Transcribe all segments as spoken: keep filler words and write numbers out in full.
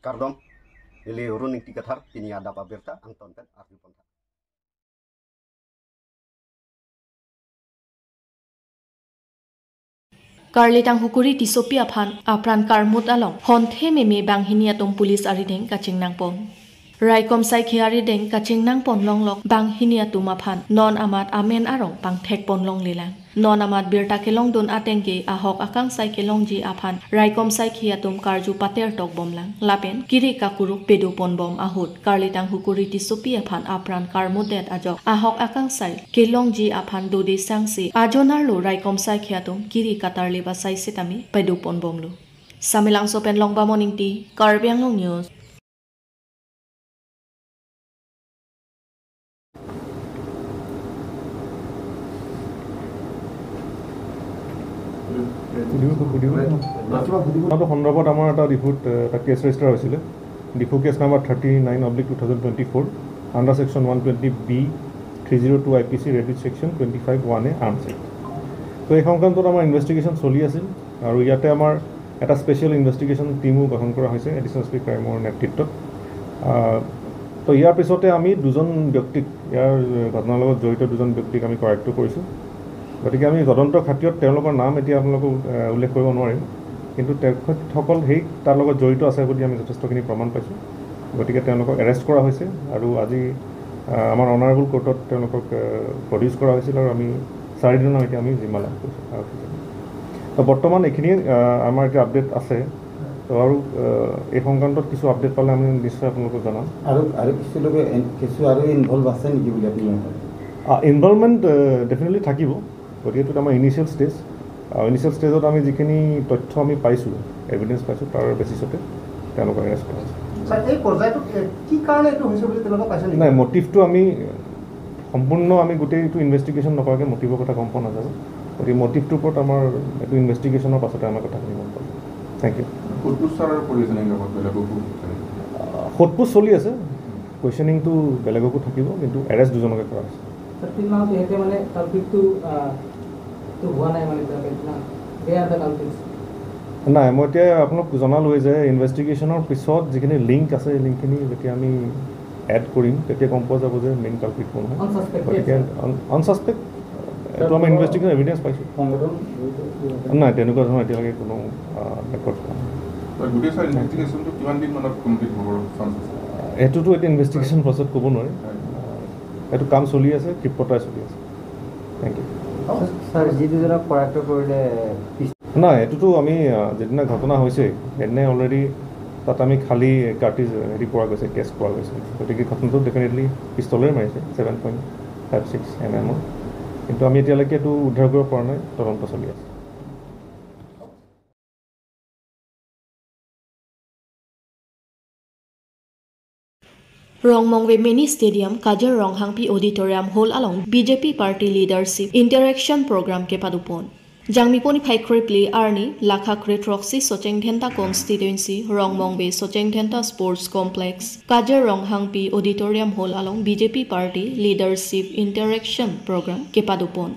Kardom, neli Arun Ingti Kathar, pini adap abirta angton pen arju pon tha. Karlitang Hukuri Tissopi aphan apran karmut along honthe meme banghini atum police arideng kachingnang pon. Raikom saikhi arideng kachingnang pon longlok banghini atum aphan non amat amen arong pangthek pon longlelang. Non amat birta kelongdun ateng ke ahok akangsai kelongji aphan raikom saikhi atum karju pater tok bomlang. Lapen kiri kakuruk pedo pon bom ahut Karlitang Hukuri Tissopi aphan apran karmutdet ajok ahok akangsai kelongji aphan dode sangse ajonar lo raikom saikhi atum kiri katarle ba sai setame pedo pon bomlo. Samelangso pen Longbamon Ingti, Karbi Anglong News. এইটো সন্দৰ্ভত আমাৰ এটা ডিফুত, এ, এটা case register হৈছিলে, Diphu case number thirty nine oblique two thousand twenty four, under section one twenty B three zero' two I P C, ৰেবিট section twenty five one A, arms act. তো এই সংক্ৰান্তত আমাৰ ইনভেষ্টিগেশ্যন চলি আছিল আৰু ইয়াতে আমাৰ এটা স্পেচিয়েল ইনভেষ্টিগেশ্যন টীমো গঠন কৰা হৈছে এডিশ্যনেল এছ পি ক্ৰাইমৰ নেতৃত্বত। আহ, তো ইয়াৰ পিছতে আমি দুজন ব্যক্তিক, ইয়াৰ ঘটনাৰ লগত জড়িত দুজন ব্যক্তিক আমি কৰায়ত্ত কৰিছোঁ। গতিকে আমি তদন্ত খাতিৰত তেওঁলোকৰ নাম এতিয়া আপোনালোকক, আহ, উল্লেখ কৰিব নোৱাৰিম, কিন্তু তেখেতসকল সেই তাৰ লগত জড়িত আছে বুলি আমি যথেষ্টখিনি প্ৰমাণ পাইছোঁ। গতিকে তেওঁলোকক এৰেষ্ট কৰা হৈছে আৰু আজি, আহ, আমাৰ অনাৰেবল কোৰ্টত তেওঁলোকক, আহ, প্ৰডিউচ কৰা হৈছিল আৰু আমি চাৰিদিনৰ এতিয়া আমি জিম্মা লাভ কৰিছোঁ আৰক্ষী হিচাপে। তো বৰ্তমান এইখিনিয়ে, আহ, আমাৰ এতিয়া আপডেট আছে। তো আৰু, আহ, এই সংক্ৰান্তত কিছু আপডেট পালে আমি নিশ্চয় আপোনালোকক জনাম। আৰু, আৰু কিছু লোকে এন-, কিছু আৰু ইনভলভ আছে নেকি বুলি আপুনি ভাবে? আহ, ইনভলভমেণ্ট, আহ, ডেফিনেটলি থাকিব। গতিকে এইটোত আমাৰ ইনিচিয়েল ষ্টেজ। আহ, ইনিচিয়েল ষ্টেজত আমি যিখিনি তথ্য আমি পাইছোঁ, এভিডেন্স পাইছোঁ, তাৰ বেচিছতে তেওঁলোকক এৰেষ্ট কৰা হৈছে। ছাৰ, এই পৰ্যায়টোত, এ, কি কাৰণে এইটো হৈছে বুলি তেনেকুৱা পাইছে নেকি? নাই, মটিভটো আমি সম্পূৰ্ণ আমি গোটেইটো ইনভেষ্টিগেশ্যন নকৰাকৈ মটিভৰ কথা গম পোৱা নাযাব। গতিকে মটিভটোৰ ওপৰত আমাৰ এইটো ইনভেষ্টিগেশ্যনৰ পাছতে আমাৰ কথাখিনি গম পাব। Thank you. সোধ পোছ ছাৰ কৰি আছে নেকি লগত বেলেগকো? সোধ পোছ চলি আছে। কুৱেশ্যনিংটো বেলেগকো থাকিব, কিন্তু এৰেষ্ট দুজনকে কৰা হৈছে। ছাৰ, তিনিমাহত সিহঁতে মানে কালপ্ৰিটটো, আহ, টো হোৱা নাই মানে এতিয়ালৈকে না? They are the culprits। নাই, মই এতিয়া আপোনাক জনালোৱেই যে ইনভেষ্টিগেশ্যনৰ পিছত যিখিনি লিংক আছে, সেই লিংকখিনি যেতিয়া আমি এড কৰিম, তেতিয়া গম পোৱা যাব যে মেইন কালপ্ৰিট কোন হয়। আনছাছপেক্টেড, গতিকে ছাৰ। আন-, আনছাছপেক্ট, এইটো আমাৰ ইনভেষ্টিগেশ্যন এভিডেন্স পাইছোঁ। সংগঠন জড়িত কি আছে? নাই, তেনেকুৱা ধৰণৰ এতিয়ালৈকে কোনো, আহ, ৰেকৰ্ড পোৱা নাই। ছাৰ, গোটেই ছাৰ ইনভেষ্টিগেশ্যনটো কিমান দিন মানত কমপ্লিট হ'বৰ চান্স আছে? এইটোতো এতিয়া ইনভেষ্টিগেশ্যন প্ৰচেছত ক'ব নোৱাৰি। হয়। এইটো কাম চলি আছে, ক্ষিপ্ৰতাৰে চলি আছে। Thank you. ছাৰ, যি দুজনক কৰায়ত্ত কৰিলে পিছ- নাই, এইটোতো আমি, আহ, যিদিনা ঘটনা হৈছে, সেইদিনাই অলৰেডি তাত আমি খালী কাৰ্টিজ হেৰি পোৱা গৈছে, কেছ পোৱা গৈছে। গতিকে ঘটনাটো ডেফিনেটলি পিষ্টলেৰে মাৰিছে, seven point five six M এমৰ। কিন্তু আমি এতিয়ালৈকে এইটো উদ্ধাৰ কৰিব পৰা নাই, তদন্ত চলি আছে। Rongmongve Mini Stadium, Kajir Ronghangpi Auditorium Hall along B J P Party Leadership Interaction Program kepadopon. Jangmi poni phai krepli arni lakha kretroksi Socheng Dhenta Constituency, Rongmongve Socheng Dhenta Sports Complex, Kajir Ronghangpi Auditorium Hall along B J P Party Leadership Interaction Program kepadopon.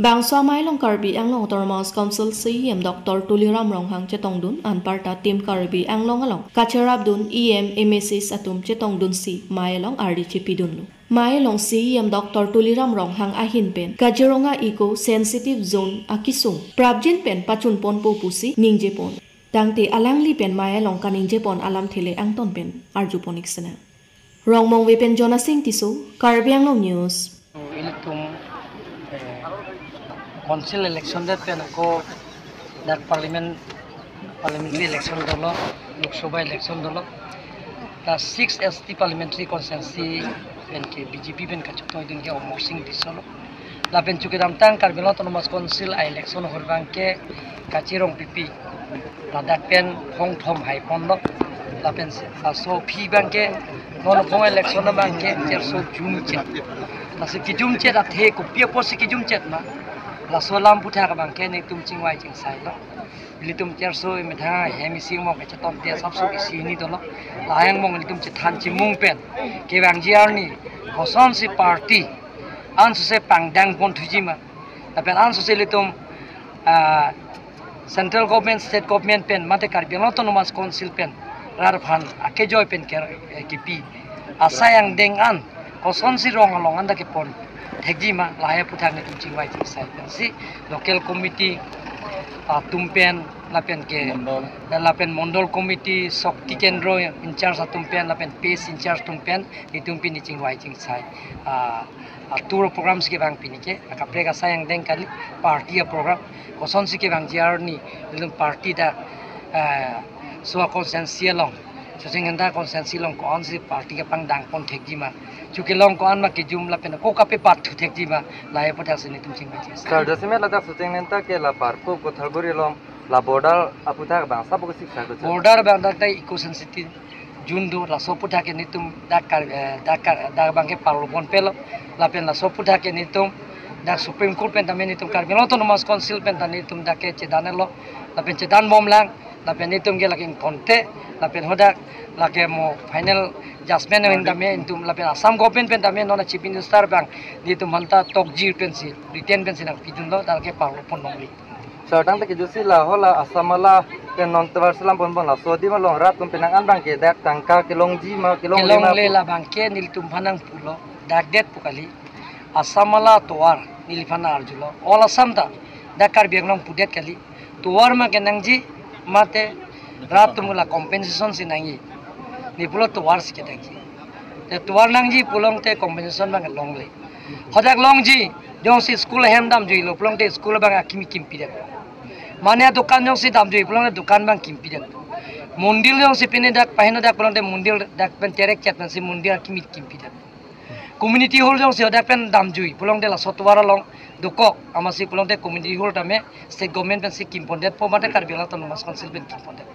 Bangso amei along Karbi Anglong Autonomous Council C E M Doctor Tuliram Ronghang chetongdun anparta Team Karbi Anglong along kacherapdun E M, M A Cs atum chetongdunsi mei along ardi chepidunlo. Mei along C E M Doctor Tuliram Ronghang ahin pen Kaziranga Eco Sensitive Zone akesung prapjin pen pachunponpo pusi ningjepon. Tangte alangli pen mei along kaningjepon alamthe le angton pen arjupon ik sena. Rongmongve pen Jonasing Tisso, Karbi Anglong News. Ilitum, eh, council election det pen ako dak parliament, parliamentary election dolo, Lok Sabha election dolo. Ta six S T parliamentary constituency pen ke B J P pen kachotoi dun ke Amarsing Tisso lo. Lapen chukidamtang Karbi Anglong Autonomous Council a-election hor abang ke kachirong pipi. Ladak pen hongthom hai ponlo. Lapen si laso aphi abang ke non hong election abang ke cherso jumchet. Lasi kijumchet athe kopi apotsi kijumchet ma. Laso alam aphuthak abang ke netum chingvai chingsai lo. Ilitum cherso methang hem isi mong ke chetom te asapso isi hini dolo. Lahai angbong ilitum chethan chimung pen kevangji arni kosonsi party ansose pangdang ponthuji ma. Lapen ansose ilitum, ah, central government, state government pen, mate Karbi Anglong Autonomous Council pen Rat aphan akejoi pen ke, eh, kipi asai angdeng an kosonsi rong along anta kepon thekji ma, lahai aphuthak netum chingvai chingsai pensi local committee atum pen lapen ke, mondol, eh, lapen mondol committee, Shakti Kendra in charge atum pen lapen P S in charge atum pen netum pini chingvai chingsai, ah, ah, tour programs kevang pini ke, akaprek asai angdeng kali, party aprogram kosonsi kevangji arni, nelitum party dak, eh, so constituency along, Socheng Dhenta constituency along ko-ansi party kepangdang pon thekji ma, chuke long ko-an ma kejum lapen ko kapepat thu thekji ma, lahai aphuthak si netum chingvai chingsai. Sir, jasemet ladak Socheng Dhenta ke la Parkup Kothalguri along la border aphuthak bang sapo kesik sir ko, sir? Border bang dak ta eco sensitive zone do, laso aphuthak ke netum dak kar, eh, dak kar, dak bang ke parlo pon pelo, lapen laso aphuthak ke netum dak Supreme Court pen tame netum Karbi Anglong Autonomous Council pen ta netum dak ke chedan-etlo, lapen chedan bomlang, lapen netum ke lake ingkonte, lapen hadak lake mo final judgment ahin tame netum, lapen Assam government pen tame non Chief Minister bang netum aphan ta tokjir pensi, written pensi nangpidunlo, dak ke parlo pon longle. Sir, tangte kejutsi la ho la Assam Mala pen non tovar selam pon pon, laso adim along rat atum penang an bang ke dak tangka kelongji ma, kelongle ma? Kelongle pu. La bang ke nelitum aphan nangpulo, dak det pu kali. Assam Mala tovar neliphan arjulo. All Assam ta dak Karbi Anglong pudet kali. Tovar ma kenangji mate rat atum la compensation si nangji. Ne pulo tovar si kenangji. Te tovar nangji pulote compensation bang longle. Hadak longji, jongsi school ahem damjuilo pulote school bang akimi kimpidet. Mane adukan jongsi damjui pulote dukan bang kimpidet. Mondir jongsi pine dak paheno dak pulote mondir dak pen terek chet pensi mondir akimi kimpidet. Community hall jongsi hadak pen damjui pulote laso tovar along dokok, amatsi pulote community hall tame state government pensi kimpondet po mate Karbi Anglong Autonomous Council pen kimpondet.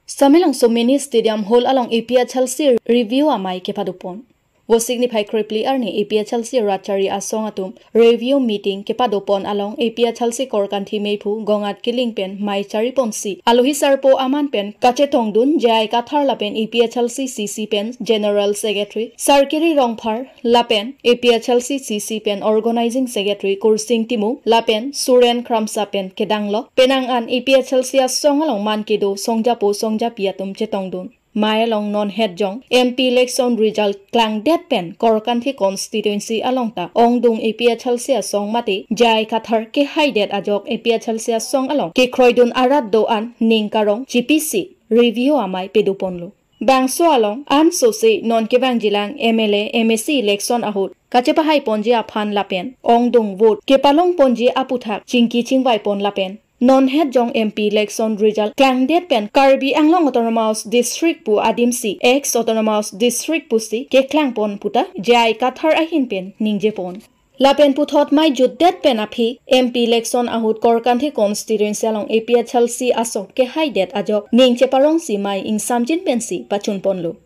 Samelangso Mini Stadium Hall along A P H L C review amei kepadopon. Vosik niphai krepli arni A P H L C rat chari asong atum review meeting kepadopon along A P H L C Korkanthi meiphu Gongat Killing pen mei chariponsi alohi sarpo aman pen kachetongdun J I Kathar lapen A P H L C C C pen General Secretary Sarkiri Rongphar lapen A P H L C C C pen Organizing Secretary Kursing Timung lapen Suren Kramsa pen kedanglo. Penang an A P H L C asong along man kedo songjapo songjapi atum chetongdun. Mei along non hetjong M P election result klangdet pen Korkanthi constituency along ta ongdung A P H L C asong mate J I Kathar kehaidet ajok A P H L C asong along kekroidun arat do-an ning karong chipisi review amei pedoponlo. Bangso along ansose non kevangjilang M L A, M A C election ahut kachepahaiponji aphan lapen ongdung vote kepalongponji aphuthak chingki chingvaipon lapen non hetjong M P election result klangdet pen Karbi Anglong Autonomous District pu adimsi ex Autonomous District pusi keklangpon puta J I Kathar ahin pen ningjepon. Lapen puthot mei jutdet pen aphi M P election ahut Korkanthi constituency along A P H L C asong kehaidet ajok ning cheparongsi mei ingsamjin pensi pachunponlo.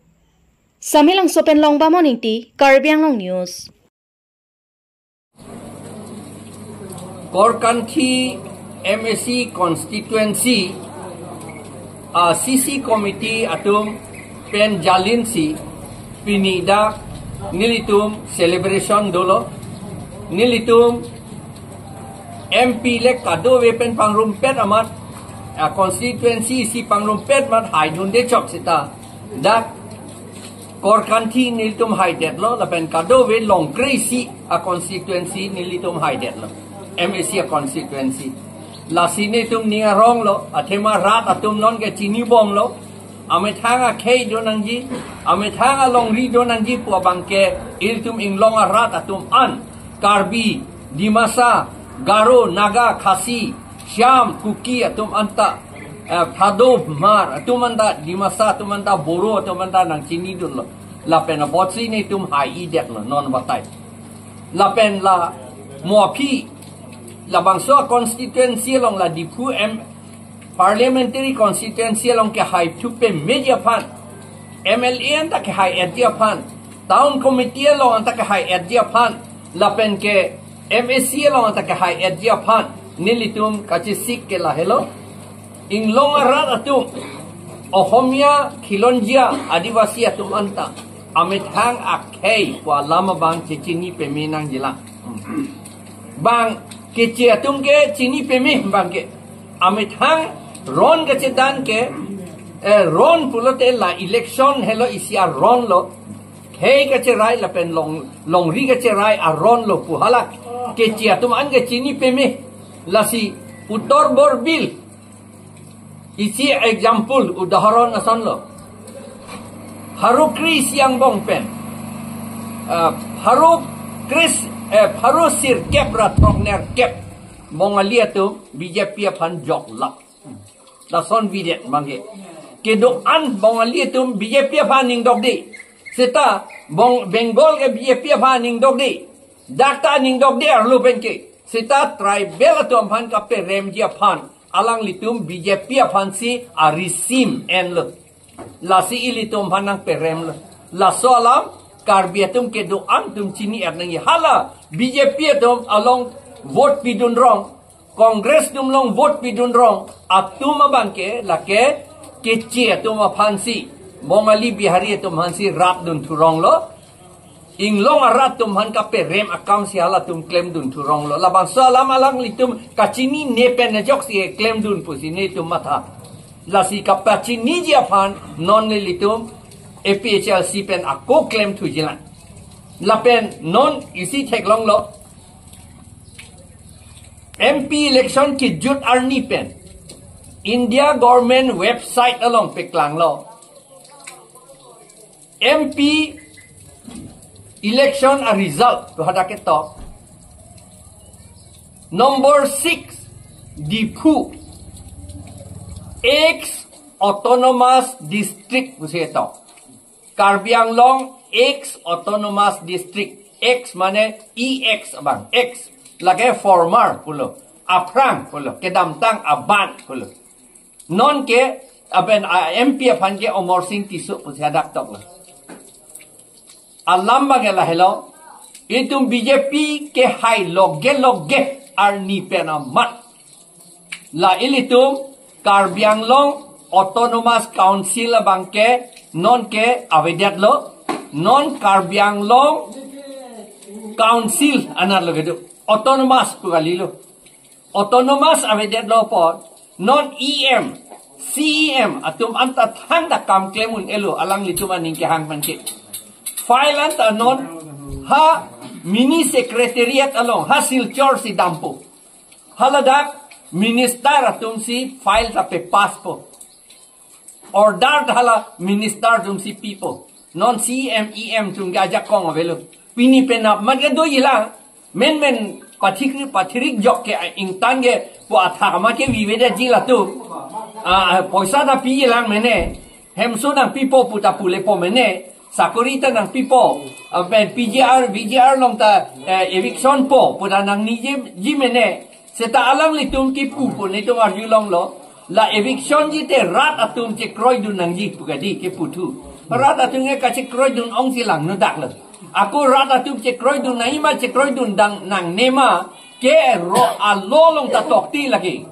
Samelangso pen Longbamon Ingti, Karbi Anglong News. Korkanthi M A C constituency, ah, C C committee atum pen jalinsi pini dak nelitum celebration dolo. Nelitum M P le kadokave pen pangrumpet amat, ah, constituency isi pangrumpet amat haidunde chok seta dak Korkanthi nelitum haidetlo, lapen kadokave Longkre isi a-constituency nelitum haidetlo, M A C a-constituency. Lasi nelitum ning aronglo, athema rat atum nonke chinibomlo, amethang akhei donangji, amethang alongri donangji pu abangke ilitum inglong arat atum an, Karbi, Dimasa, Garo, Naga, Khasi, Shyam, Kuki atum anta, eh, Thadou, Hmar atum anta, Dimasa atum anta, Boro atum anta nangchinidunlo. Lapen apotsi nelitum hai-idetlo non batai. Lapen la mo aphi labangso a-constituency along la Diphu M parliamentary constituency along kehai thu pemeji aphan, M L A anta kehai-etji aphan, town committee along anta kehai-etji aphan, lapen ke M A C along anta kehai-etji aphan, nelitum kachesik ke lahelo. Inglong arat atum, Ohomia, Khilonjia, Adivasi atum anta amethang akhei pu alam abang chechini peme nangjilang. Bang keche atum ke chini peme bang ke. Amethang ron kachedan ke, eh, ron pulote la election helo isi aron lo. Khei kacherai lapen long, longri kacherai aron lo pu hala keche atum an ke chini peme. Lasi Uttar Borbil isi example, udaharon ason lo. Pharo kre-isi angbong pen, ah, pharo kre-, eh, pharo sirkep ra throknerkep Bongali atum B J P aphan joklap. Lason videt bang ke. Kedo-an Bongali atum B J P aphan ningdokde. Seta Bong-, Bengal ke B J P aphan ningdokde. Dak ta ningdokde arlo pen ke. Seta tribal atum aphan kaperemji aphan alanglitum B J P aphansi arisim enlo. Lasi ilitum aphan nangperemlo. Laso alam Karbi atum kedo-an atum chini-et nangji. Hala B J P atum along vote pidun rong, Congress atum along vote pidun rong atum abang ke lake keche atum aphansi, Bongali Bihari atum aphansi rat dunthu ronglo. Inglong arat atum aphan kaperem akamsi halatum klemdun thuronglo. Labangso alam alanglitum kachinine pen ajoksi klemdun pusi netum matha. Lasi kapachiniji aphan non nelitum A P H L C pen ako klem thujilang. Lapen non isi theklonglo. M P election kejut arni pen India government website along peklanglo. M P election a result pu hadak ketok. Number six, Diphu, ex autonomous district pusi ketok. Karbi Anglong ex autonomous district. Ex mane E X abang. Ex lake former pulo. Aphrang pulo. Kedamtang aban pulo. Non ke aben a M P aphan ke Amarsing Tisso pusi hadak toklo. Alam abang ke lahelo. Itum B J P kehai loge loge arni pen amat. La ilitum Karbi Anglong Autonomous Council abang ke non ke avedetlo. Non Karbi Anglong Council anarlo kedo. Autonomous pu kalilo. Autonomous avedetlo apot non E M, C E M atum anta thangta kam klem un-elo alanglitum aning kehang pen ke. File anta non ha mini secretariat along ha Silchar si dampo. Haladak minister atumsi file ta pepass po. Order ta hala minister atumsi pipo. Non C E M, E M atum ke ajakong avelo. Pini penap mat ke dojilang. Menmen pathikri pathirik jok ke ingtan ke pu athak amat ke vivedetji latum. Ah, poisa ta pijilang mene. Hemso nangpipo pu ta pulepo mene. Sakori ta nangpipo. Ah, pen P G R, V G R along ta, eh, eviction po pu ta nangniji mene. Seta alanglitum kipu pu netum arjulonglo. La eviction ji te rat atum chekroidun nangji pu kadi kipu thu. Rat atum ke kachekroidun ongsi langno daklo. Ako rat atum chekroidun nangji ma chekroidun dang nangne ma ke ro a-law along ta tokti lake.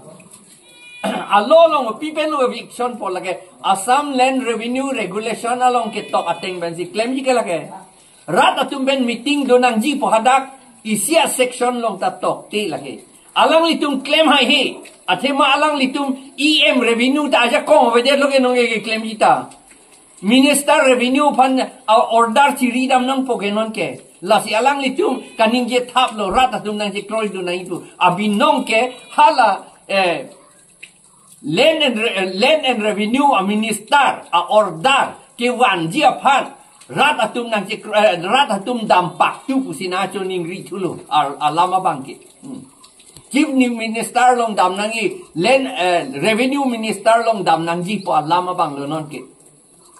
A-law along pi pen lo eviction po lake. Assam Land Revenue Regulation along ketok ateng pensi klemji ke lake. Rat atum pen meeting do nangji pu hadak isi a-section along ta tokte lake. Alanglitum klem haihe. Athema alanglitum E M revenue ta ajakong avedetlo ke non ke klemji ta. Minister revenue aphan a-order chiri dam nangpo ke non ke. Lasi alanglitum kaningje thaplo rat atum nangchekroidun nangji pu. Abinong ke hala, eh, Land and Re-, Land and Revenue a-minister a-order kevanji aphan rat atum nangchek-, eh, rat atum dampaktu pusi nangchiningri thulo a-, alam abang ke. Hmm. Chief ni minister along dam nangji, Land, eh, Revenue Minister along dam nangji pu alam abang lo non ke.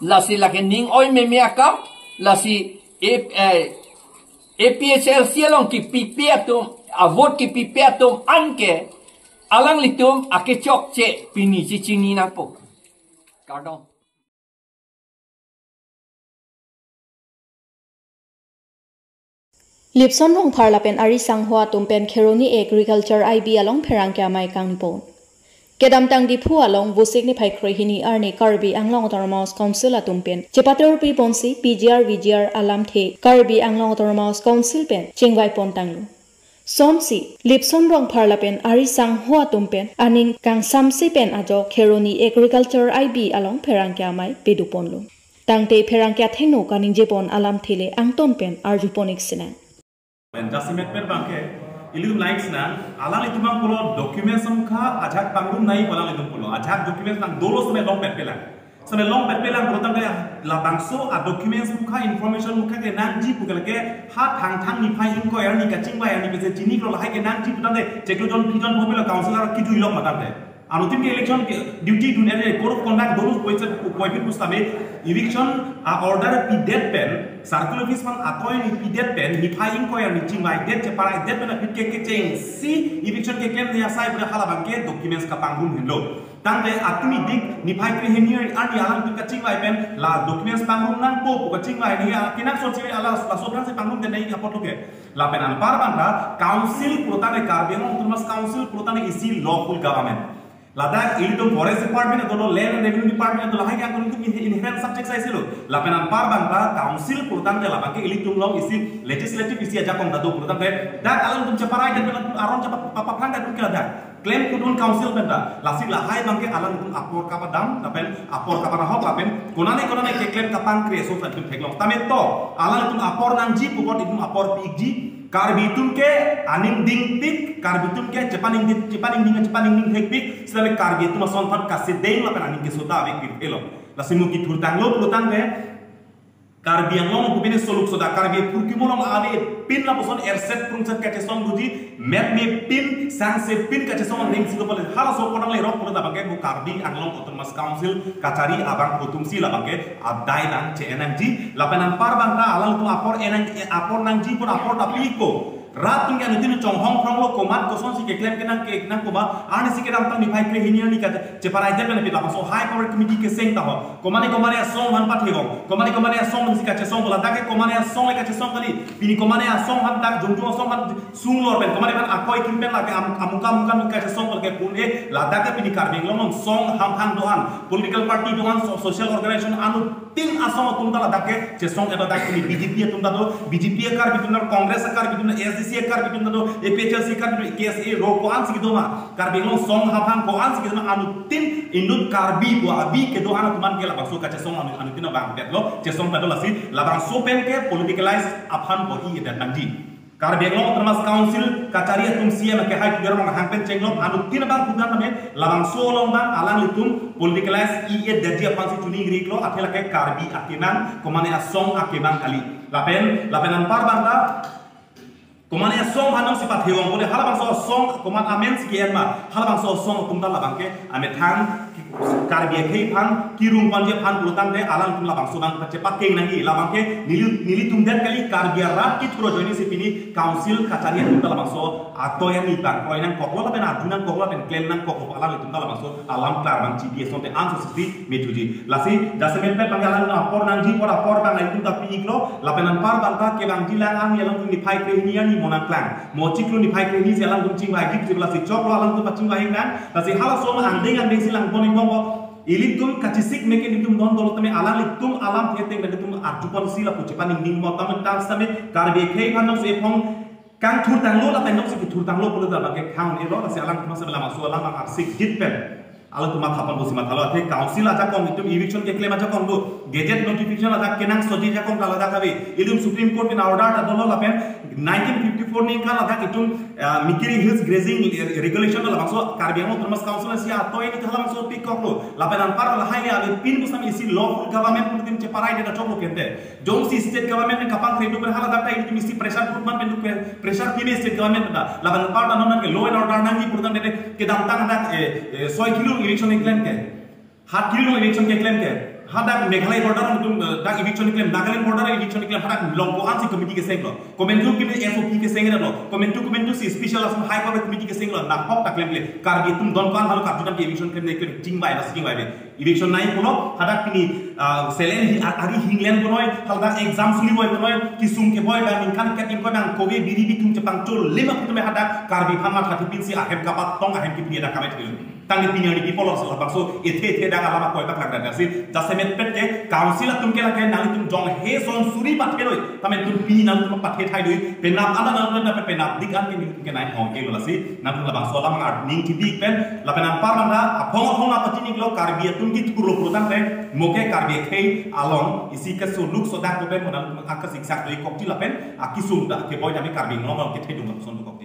Lasi lake ning oi meme akam, lasi, eh, eh, A P H L C along kipipe atum, a-vote kipipe atum anke, alanglitum akechokche pini chechini nangpo. Kardom. Lipson Rongphar lapen ari sangho atum pen Kheroni Agriculture I B along pherangke amei kangpo. Kedamtang Diphu along Vosik niphai krehini arni Karbi Anglong Autonomous Council atum pen chepaterpi ponsi P G R V G R alamthe Karbi Anglong Autonomous Council pen chingvai pon tanglo. Sonsi Lipson Rongphar lapen ari sangho atum pen aning kangsamse pen ajok Kheroni Agriculture I B along pherangke amei peduponlo. Tangte pherangke athengno kaningjepon alamthe le angton pen arjupon-ik sinang. Pen jasemet pen abangke ilitum likes nang, alanglitum abang pulo documents amkha ajak pangrum nangji pu alanglitum pulo. Ajak documents nang dolo sene longpet pelang. Sene longpet pelang pulotangte labangso a documents mukha, information mukha kenangji pu ke lake ha Thangthang niphai ingkoi arni kachingvai arni pese chini klo lahai kenangji putangte chiklo jon phli jon pho pilo council arlo kejui lok matangte. Anuttin ke election ke duty dun ere code of conduct dolo poisa poipin pusitame eviction a order pidet pen, circle office aphan atoi ni pidet pen, niphai ingkoi arni chingvaidet cheparaidet pen aphi ke kechengsi eviction keklem asai pu halabangke documents kapangrum henlo. Tangte atumi dik niphai krehini arni alangtum kachingvai pen la documents pangrum nangpo pu kachingvai ni a kenangsot chiri ala laso aphansi pangrumdet nangji apotlo ke. Lapen anpar abangta council pulotangte, Karbi Anglong Autonomous Council pulotangte isi lawful government. Ladak ilitum forest department dolo, land and revenue department dolo, lahai ke angkun ilitum inhe-, inherent subject saisilo. Lapen anpar abangta council pulotangte labangke ilitum along isi legislative isi ajakong ta do pulotangte dak alangtum cheparai dan aron chepa-, papaphrang ta dun ke ladak. Klem kudun council penta, lasi lahai abangke alangtum apor kapadam, lapen apor kapanahok, lapen konane konane keklem kapangkre ason ta itum theklong. Tame to, alangtum apor nangji pu apot itum apor pi-ikji, Karbi atum ke aning dingpik, Karbi atum ke chepaningding, chepaningding, chepaningding thekpik, sitame Karbi atum ason aphan kasedeng lapen aning keso ta ave pirthe lo. Lasi mo kethurtanglo pulotangte, Karbi Anglong pu pine soluk soda Karbi apurkimo along avepin lapuson erset prungset kachesong doji, metmepin, sangsepin kachesong angdeng si do pale halaso apot nanglerok pulo labangke mo Karbi Anglong Autonomous Council kachari abang atumsi labangke adai nang che-en nangji, lapen anpar abangta alangtum apor enang, apor nangji pu apor ta pi-ikpo. Rat atum ke anuttin chonghong phronglo komat kosonsi keklem kenang ke nang koma arnisi kedamtang niphai krehini arni kache-, cheparaidet pen aphi labangso high power committee keseng ta ho. Komane komane asong aphan pathevong. Komane komane asong aphansi kachesong, ladak ke komane asong le kachesong kali. Pini komane asong aphan dak jongjong asong aphan sunglor pen komane aphan akoi kim pen lake am-, amuka amuka amuka kachesong lake pun e ladak ke pini Karbi Anglong song hamphang do-an, political party do-an, so-, social organization anuttin asong atum ta ladak ke chesong, ladak pini B J P atum ta do, B J P a-Karbi atum ta, Congress a-Karbi atum ta, A S D C a-Karbi atum ta do, A P H L C a-Karbi atum, K S A ro ko-ansi kedo ma, Karbi Anglong song hamphang ko-ansi kedo ma, anuttin inut Karbi pu abi kedo-an atum an ke labangso kachesong anu-, anuttin abang petlo, chesong petlo lasi labangso pen ke politicalize aphan bor-i-edet nangji. Karbi Anglong Autonomous Council kachari atum C M ke hai kuder mang hang pen chenglok anuttin abang kuder name labangso along abang alanglitum politicalize i-edetji aphansi choningri-iklo, athe lake Karbi akemang, komane asong akemang kali. Lapen, lapen anpar abangta komane asong aphan nangsi pathevong pute halabangso asong komat amensi ke-en ma, halabangso asong atum ta labangke amethang Karbi akhei aphan, kirung panji aphan pulotangte alangtum labangso abang pachepakeng nangji, labangke neli, nelitum det kali, Karbi arat kethur ajoinesi pini council kachari atum ta labangso atoi ani abang kroi nangkoklo lapen arju nangkoklo lapen klem nangkoklo, alanglitum ta labangso alam klar abang chibi asonte ansose si methuji. Lasi jasemet pen abangke alangtum apor nangji apot apor abang alanglitum ta pi-iklo, lapen anpar abangta kevangji lang arni alangtum niphai krehini arni mo nangklang, mo chiklo niphai krehini si alangtum chingvaiji pusi lasi choklo alangtum pachingvai nang. Lasi halaso ma angdeng angdengsi langpon-ikbompo. Ilitum kachesik meke ilitum don dolo tame alanglitum alamthe ateng pen ilitum arjuponsi lapu chepaningding mo tame ta sitame Karbi akhei aphan nangsi ephong kangthurtanglo lapen nangsi kethurtanglo pulo ta abangke khang elo, lasi alangtum sitame labangso alam abang arsik jit pen alangtum mathaponpo si mathalo, athe council ajakong itum eviction keklem ajakong do, gazette notification ajak kenangsoji ajakong ta ladak ave, ilitum Supreme Court pen order ta dolo lapen nineteen fifty-four ningkan ladak itum, ah, Mikiri Hills Grazing Regulation labangso Karbi Anglong Autonomous Council si atoi ni halabangso pikoklo. Lapen anpar lahai le avepin pusitame isi lawful government pu itum cheparaidet ta choklo kente. Jongsi state government pen kapangkre do pen haladak ta itum isi pressure group man pen do pen pressure pine state government ta. Lapen anpar ta non ke law and order nangji pulotangte kedamtang dak, eh, eh, soi kilo eviction keklem ke. Hat kilo eviction keklem ke. Hadak Meghalaya border itum, eh, dak eviction keklem, Nagaland border eviction keklem, hadak long ko-ansi committee kesenglo. Komantu kimi S O P kesenglo. Komantu komantusi special asam high power committee kesenglo. Nahok ta klemkle. Karbi atum don ko-an halo Karbi atum ke eviction klemne ke chingvai, lasi chingvai be. Eviction nangji pulo, hadak pini, ah, selen hi-, a-, ari hinglen punoi, hadak exam suli boi punoi, kesung keboi abang ningkan kep ingkoi abang kove biri bithung chepangchol lima putume hadak Karbi aphan mathathipinsi ahem kapatong ahem kipini dak kame thilo. Tangte pini arni pi pulo si labangso ethe ethe dak alam akoi paklangdamsi, jasemet pet ke council atum ke lake nanglitum jong he son suri pathe noi, tame netum pini nangtum pathe thai dui, penap alam nangtum penapdik an ke netum ke nai hong ke lo lasi, nangtum labangso alam ngar ning thibik pen, lapen anpar manda, aphong aphong apachini lo Karbi atum kithurlo pulotangte, mo ke Karbi akhei along, isi keso luk sodak pen, mo nangtum akasik sak dui kokti lapen, akisung da keboi nami Karbi Anglong along kethedung lapuson dukok.